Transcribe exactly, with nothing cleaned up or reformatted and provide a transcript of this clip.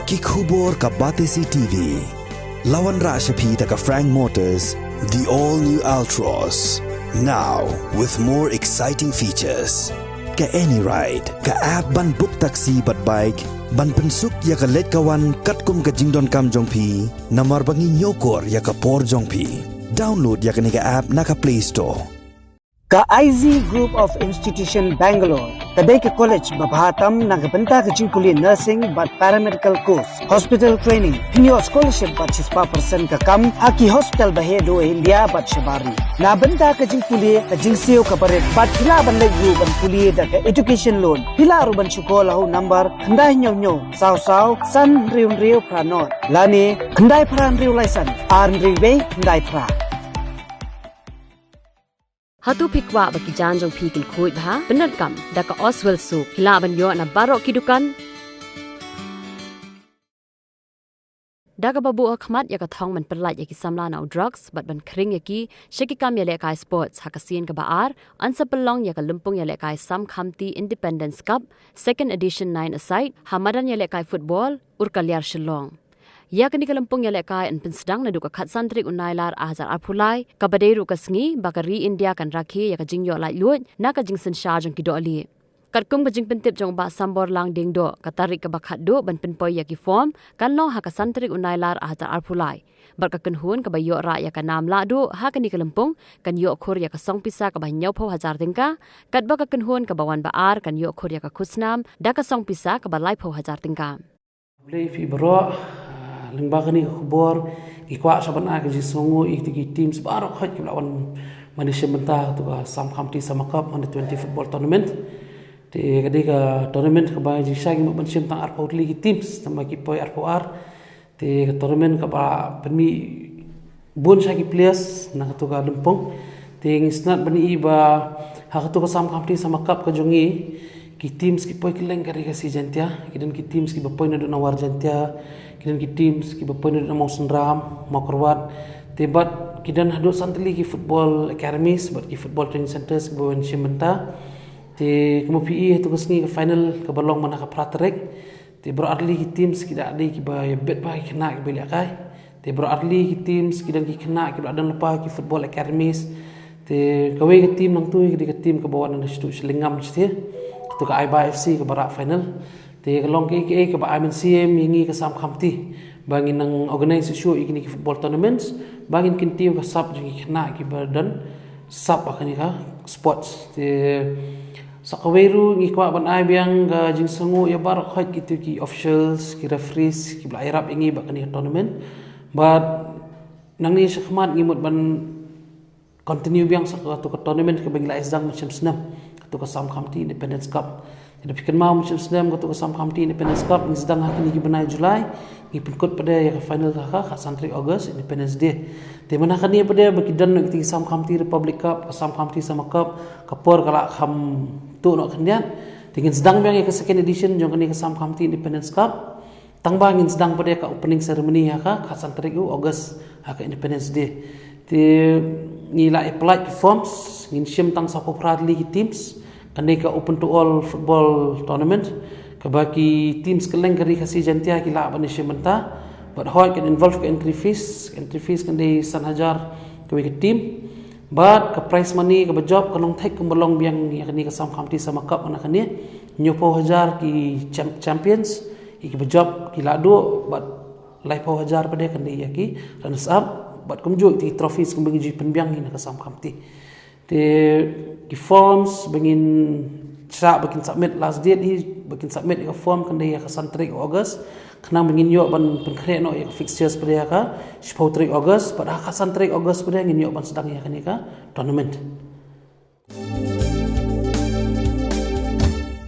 Ki khubor ka Batesi T V. La wanrah sha phi da ka Frank Motors, the all new Altroz. Now with more exciting features. Ka AnyRide, ka app ban book taxi bad bike, ban pynsuk ïa ka leit ka wan katkum ka jingdonkam jong phi, namar ba ngi ñiewkor ïa ka por jong phi. Download ïa kane ka app na ka Play Store. Ka I Z Group of Institution Bangalore ka dei ka college ba bha tam na ka bynta ka jingpule nursing bad paramedical course, hospital training. Phin ïoh scholarship bad shispah percent ka kam ha ki hospital ba heh duh ha India bad shabar ri. Na bynta ka jingpule, ka jingsiew kaba rit bad phi lah ban leit ruh ban pule da ka education loan. Phi lah ruh ban shu call ha u number khyndai hynñiew hynñiew saw saw san hynriew hynriew phra nod lane khyndai phra hynriew lai san ar hynriew wei khyndai phra. Hato phi kwah ba ki jaiñ jong phi kin khuid bha? Pyndonkam da ka Oswell Soap. Phi lah ban ïoh na baroh ki dukan. Da kaba buh ha khmat ïa ka thong ban pynlait ïa ki samla na u drugs bad ban khring ïa ki sha ki kam ïalehkai sports, ha ka sien kaba ar yn sa pynlong ïa ka lympung ïalehkai Sam Khamti Independence Cup, second edition nine-a-side, ha madan ïalehkai football Urkaliar, Shillong. Ïa kane ka lympung ïalehkai yn pynsdang naduh ka khatsan tarik u Nailar ar hajar arphew lai, kaba dei ruh ka sngi ba ka ri India kan rakhe ïa ka jingïoh laitluid na ka jingsynshar jong ki dohlieh. Katkum ka jingpyntip jong u Bah Samborlang Diengdoh, ka tarik kaba khatduh ban pynpoi ïa ki form kan long ha ka san tarik u Nailar ar hajar arphew lai. Bad ka kynhun kaba ïoh rah ïa ka nam lahduh ha kane ka lympung kan ïoh khur ïa ka song pisa kaba hynñiewphew hajar tyngka, katba ka kynhun kaba wan ba ar kan ïoh khur ïa ka khusnam da ka song pisa kaba laiphew hajar tyngka. Khublei ïa phi baroh, ah, lyngba kane ka khubor, ngi kwah sa ban ai ka jingsngewnguh ïa ki teams baroh khoit kiba la wan ban ïashim bynta ha katu ka Sam Khamti Summer Cup Under twenty Football Tournament. Te ka dei ka tournament kaba jingshisha ngi mut ban shim tang arphew tylli ki teams, tangba ki poi arphew ar. Te ka tournament kaba pynmih bun sha ki players na katu ka lympung. Te ngi sngewthuh ban ïohi ba ha katu ka Sam Khamti Summer Cup ka jong ngi, ki teams ki poi kylleng ka ri Khasi Jaintia, ki don ki teams kiba poi naduh na War Jaintia, ki don ki teams kiba poi naduh na Mawsynram, Mawkyrwat. Te bad ki don haduh san tylli ki football academies bad ki football training centres kiba wan shim bynta. Te kumba phi ïohi ha katu ka sngi ka final kaba long mynta ka phra tarik. Te baroh artylli ki teams ki da dei kiba ïabit bha ki khynnah kiba ïalehkai. Te baroh artylli ki teams ki don ki khynnah kiba la don lypa ki football academies. Te kawei ka team nangtu ka dei ka team kaba wan na Shillong, Shillong ngam shatei. Katu ka Aiba F C kaba rah final. Te ka long kaei kaei kaba ai mynsiem ïa ngi ka Sam Khamti ba ngin nang organise shuh ïa kine ki football tournaments ba ngin kyntiew ka sap jong ki khynnah kiba don sap ha kane ka sports. Te sa kawei ruh ngi kwah ban ai biang ka jingsngewnguh ïa baroh khoit kitu ki officials, ki referees kiba la ïarap ïa ngi bad kane ka tournament. Bad nangne shakhmat ngi mut ban continue biang sa katu ka tournament kaba ngi la ïa sdang mynshem snem, katu ka Sam Khamti Independence Cup. Te da phi kynmaw mynshem snem katu ka Sam Khamti Independence Cup ngi sdang ha kine ki bnai July, ngi pynkut pat de ïa ka final ha ka khatsan tarik August, Independence Day. Te mynta kane pat de ba ki don noh kiti ki Sam Khamti Republic Cup, ka Sam Khamti Summer Cup, ka por ka la kham tuh noh khyndiat. Te ngin sdang biang ïa ka second edition jong kane ka Sam Khamti Independence Cup. Tangba ngin sdang pat de ka opening ceremony ha ka khatsan tarik u August ha ka Independence Day. Te ngi la apply ki forms, ngin shim tang saphew phra tylli ki teams. Kane ka open to all football tournament kaba ki teams kylleng ka ri Khasi Jaintia ki lah ban ïashim bynta. Bad hooid kan involve ka entry fees, ka entry fees kan dei san hajar kawei ka team. Bad ka prize money kaba jop kan long thik kumba long biang ïa kane ka Sam Khamti Summer Cup, na kane hynñiewphew hajar ki champ-, champions, ïa kiba jop ki lahduh, bad laiphew hajar pat de kan dei ïa ki runners up, bad kumjuh ïa ki trophies kumba ngi ju pynbiang hi na ka Sam Khamti. Te ki forms ba ngin shah ba kin submit, last date hi ba kin submit ïa ka form kan dei ïa ka san tarik August. Khnang ba ngin ïoh ban pynkhreh noh ïa ka fixtures pat de ha ka shiphew tarik August, bad ha ka san tarik August pat de ngin ïoh ban sdang ïa kane ka tournament.